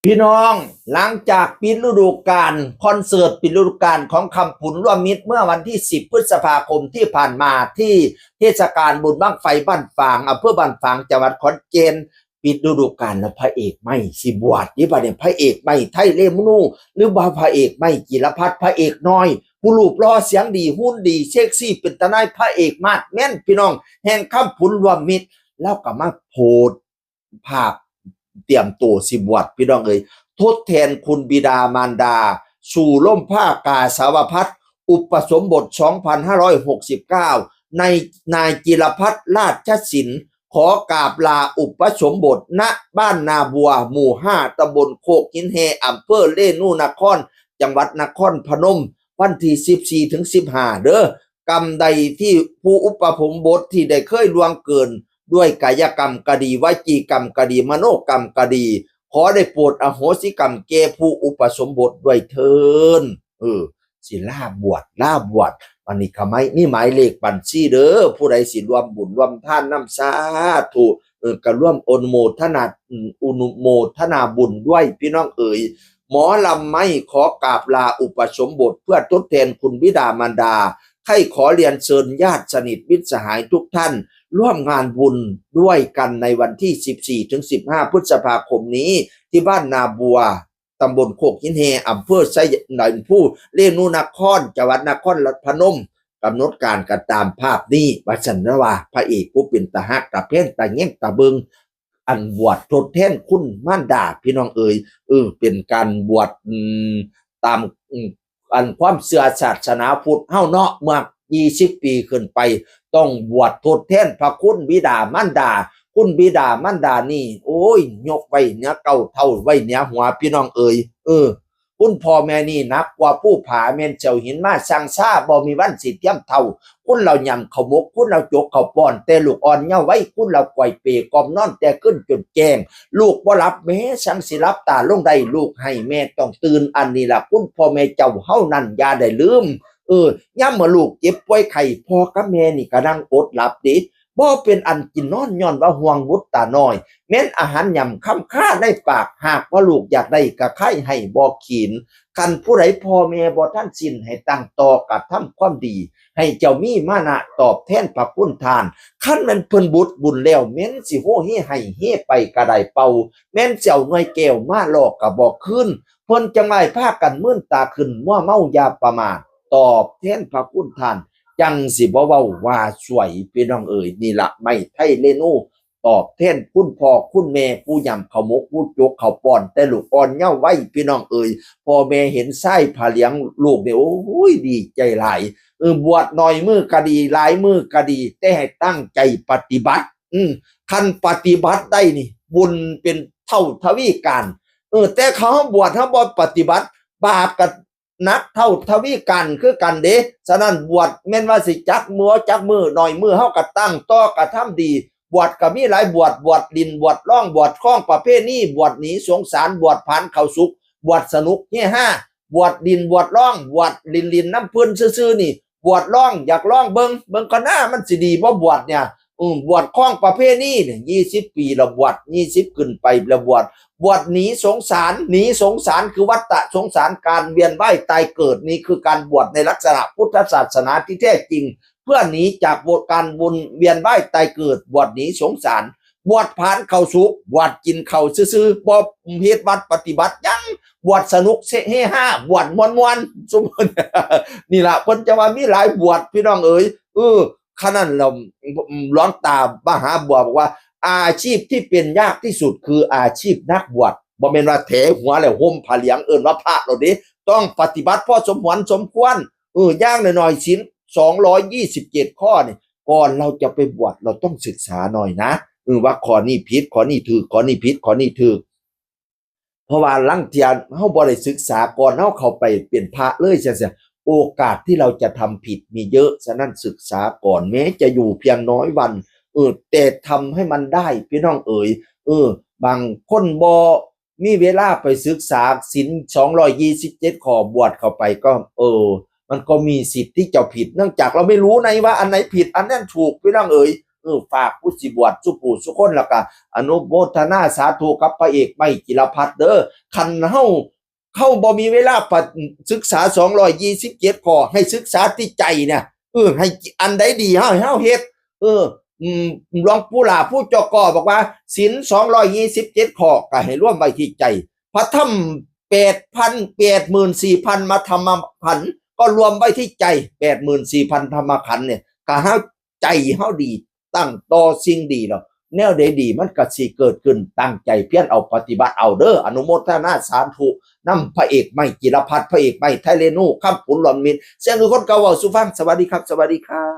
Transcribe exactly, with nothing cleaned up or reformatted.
พี่น้อง หลังจากปิดฤดูกาลคอนเสิร์ตปิดฤดูกาลของคำผุนร่วมมิตรเมื่อวันที่สิบพฤษภาคมที่ผ่านมาที่เทศกาลบุญบั้งไฟบ้านฝางอำเภอบ้านฝางจังหวัดขอนแก่น ปิดฤดูกาลแล้วพระเอกใหม่สิบวชนี่บัดเนี่ยพระเอกใหม่ไทยเรมนูหรือว่าพระเอกใหม่จิรพัฒน์พระเอกน้อย ผู้รูปหล่อเสียงดีหุ่นดีเซ็กซี่เป็นตาหน่ายพระเอกมาดแมนพี่น้องแห่งคำผุนร่วมมิตร แล้วก็มาโพสต์ภาพเตรียมตัวสิบวชพี่น้องเอ้ยทดแทนคุณบิดามารดา สู่ร่มผ้ากาสาวพัสตร์อุปสมบท สองพันห้าร้อยหกสิบเก้า ในนายจิรพัฒน์ราชสิน ขอกราบลาอุปสมบท ณ บ้านนาบัว หมู่ห้า ตำบลโคกหินแฮ อำเภอเรนูนคร จังหวัดนครพนม วันที่สิบสี่ถึงสิบห้าเด้อกรรมใดที่ผู้อุปสมบทที่ได้เคยล่วงเกิน ด้วยกายกรรมก็ดีวจีกรรมก็ดีมโนกรรมก็ดี ขอได้โปรดอโหสิกรรมแก่ผู้อุปสมบทด้วยเทอญ เออ สิลาบวชลาบวช อันนี้ก็ไม่นี่หมายเลขบัญชีเด้อผู้ใดสิร่วมบุญร่วมทานนำสาธุ เออก็ร่วมอนุโมทนาอืมอนุโมทนาบุญด้วยพี่น้องเอ๋ย หมอลำไม่ขอกราบลาอุปสมบทเพื่อทดแทนคุณบิดามารดา ใคร่ขอเรียนเชิญญาติสนิทมิตรสหายทุกท่าน ร่วมงานบุญด้วยกันในวันที่สิบสี่ถึงสิบห้าพฤษภาคมนี้ ที่บ้านนาบัว ตำบลโคกหินแฮ อำเภอไซยอำเภอเรนูนคร จังหวัดนครพนม กำหนดการกันตามภาพนี้ว่าซั่นนะว่าพระเอกผู้เป็นตาฮักตาแพงตาแยงตาเบิ่ง อันบวชทดแทนคุณมารดาพี่น้องเอ๋ย เออ เป็นการบวชอืมตามอืมอันความเชื่อศาสนาพุทธเฮาเนาะเมื่อยี่สิบปีขึ้นไป ต้องบวชทดแทนพระคุณบิดามารดา คุณบิดามารดานี่ โอ้ย ยกไว้เหนือเก้าเท้าไว้เหนือหัวพี่น้องเอ๋ย เออ คุณพ่อแม่นี่หนักกว่าภูผาแม่นเจ้าหินมาสั่งซาบ่มีวันสิเทียมเท่า คุณเรายำข้าวหมก คุณเราจกข้าวป้อน แต่ลูกอ่อนเยาว์วัย คุณเราก่อยเปกล่อมนอนแต่ขึ้นจนแจ้ง ลูกบ่หลับแม้สั่งสิหลับตาลงได้ ลูกให้แม่ต้องตื่น อันนี้ล่ะคุณพ่อแม่เจ้าเฮานั้นอย่าได้ลืม เออ ยามเมื่อลูกเจ็บป่วยไข้ พ่อกับแม่นี่ก็นั่งอดหลับเด้ บ่เป็นอันกินนอนย้อนว่าห่วงบุตรตาน้อย แม้นอาหารหย่ำค่ำค่าในปาก หากว่าลูกอยากได้ก็ใคร่ให้บ่ขีน คันผู้ใดพ่อแม่บ่ทันสิ้นให้ตั้งต่อกระทำความดี ให้เจ้ามีมานะตอบแทนพระคุณทาน คันแม่นเพิ่นบุญบุญแล้ว แม้นสิโฮเฮให้เฮไปก็ได้เป่า แม้นสิเอาหน่วยแก้วมาหลอกก็บ่คืน เพิ่นจังได๋พากันมื่นตาขึ้นมัวเมาอย่าประมาท ตอบแทนพระคุณทาน จังสิบ่เว้าว่าสวยพี่น้องเอ๋ย นี่ละไม้ไทยเรนู ตอบแทนคุณพ่อคุณแม่ผู้ยำข้าวหมกผู้จกข้าวป้อนแต่ลูกอ่อนเยาว์วัยพี่น้องเอ๋ย พ่อแม่เห็นไส้ผาเหลียงลูกเนี่ยโอ้ยดีใจหลาย เออบวชหน่อยมื้อก็ดีหลายมื้อก็ดี แต่ให้ตั้งใจปฏิบัติ อืมคันปฏิบัติได้นี่ บุญเป็นเท่าทวีการ เออ แต่เขาบวชเขาบ่ปฏิบัติ บาปกับ หนักเท่าทวีกันคือกันเด้ ฉะนั้นบวชแม่นว่าสิจักมื้อจักมื้อหน่อยมื้อเฮาก็ตั้งต่อกระทำดี บวชก็มีหลายบวช บวชหลิ้น บวชลอง บวชคองประเพณี บวชหนีสงสาร บวชผานเข้าสุข บวชสนุกเฮฮา บวชหลิ้น บวชลอง บวชหลิ้นหลิ้นนำเพิ่นซื่อๆนี่ บวชลอง อยากลองเบิ่ง เบิ่งก่อนนะ มันสิดีบ่บวชเนี่ย อืม บวชคองประเพณีเนี่ย ยี่สิบปีแล้วบวช ยี่สิบขึ้นไปแล้วบวช บวชหนีสงสาร หนีสงสารคือวัฏฏะสงสาร การเวียนว่ายตายเกิด นี่คือการบวชในลักษณะพุทธศาสนาที่แท้จริง เพื่อหนีจากการวนเวียนว่ายตายเกิด บวชหนีสงสาร บวชผานเข้าสุข บวชกินข้าวซื่อๆ บ่เฮ็ดวัดปฏิบัติหยัง บวชสนุกเฮฮา บวชม่วนๆ ซุม นี่ล่ะ เพิ่นจะว่ามีหลายบวช พี่น้องเอ๋ย เออ ขะนั้นแล้ว หลวงตามหาบัวบอกว่า อาชีพที่เป็นยากที่สุดคืออาชีพนักบวช บ่แม่นว่าแถหัวแล้วห่มผ้าเหลืองเอิ้นว่าพระแล้วเด้ ต้องปฏิบัติพอสมควรสมควร เออ อย่างน้อยๆ ศีล สองร้อยยี่สิบเจ็ด ข้อนี่ ก่อนเราจะไปบวช เราต้องศึกษาหน่อยนะ เออ ว่าข้อนี้ผิด ข้อนี้ถูก ข้อนี้ผิด ข้อนี้ถูก เพราะว่าลางเทื่อเฮาบ่ได้ศึกษาก่อน เฮาเข้าไปเป็นพระเลยจั่งซี้ โอกาสที่เราจะทำผิดมีเยอะ ฉะนั้นศึกษาก่อน แม้จะอยู่เพียงน้อยวัน เออ แต่ทำให้มันได้ พี่น้องเอ๋ย เออ บางคนบ่มีเวลาไปศึกษาศีล สองร้อยยี่สิบเจ็ด ข้อ บวชเข้าไปก็ เออ มันก็มีสิทธิ์ที่จะผิด เนื่องจากเราไม่รู้ไงว่าอันไหนผิด อันนั้นถูก พี่น้องเอ๋ย เออ ฝากผู้สิบวชสุผู้สุคน แล้วก็อนุโมทนาสาธุกับพระเอกไม้จิรพัฒน์เด้อ คันเฮา เฮาบ่มีเวลาปะ ศึกษา สองร้อยยี่สิบเจ็ด ข้อ ให้ศึกษาที่ใจเนี่ย เออ ให้อันใดดีเฮาให้เฮาเฮ็ด เออ อืม หลวงปู่หล่าผู้จกบอกว่า ศีล สองร้อยยี่สิบเจ็ด ข้อ ก็ให้รวมไว้ที่ใจ พระธรรม แปดพัน แปดหมื่นสี่พัน มธรรมขันธ์ ก็รวมไว้ที่ใจ แปดหมื่นสี่พัน ธรรมขันธ์เนี่ย ก็เฮาใจเฮาดี ตั้งต่อสิ่งดีแล้ว แนวใดดีมันก็สิเกิดขึ้น ตั้งใจเพียรเอาปฏิบัติเอาเด้อ อนุโมทนาสาธุนำพระเอกไม้จิรพัฒน์ พระเอกไม้ไทเรนู คำผุนหลอนมิน เสียงคือคนเก่าเว้าสู่ฟัง สวัสดีครับ สวัสดีครับ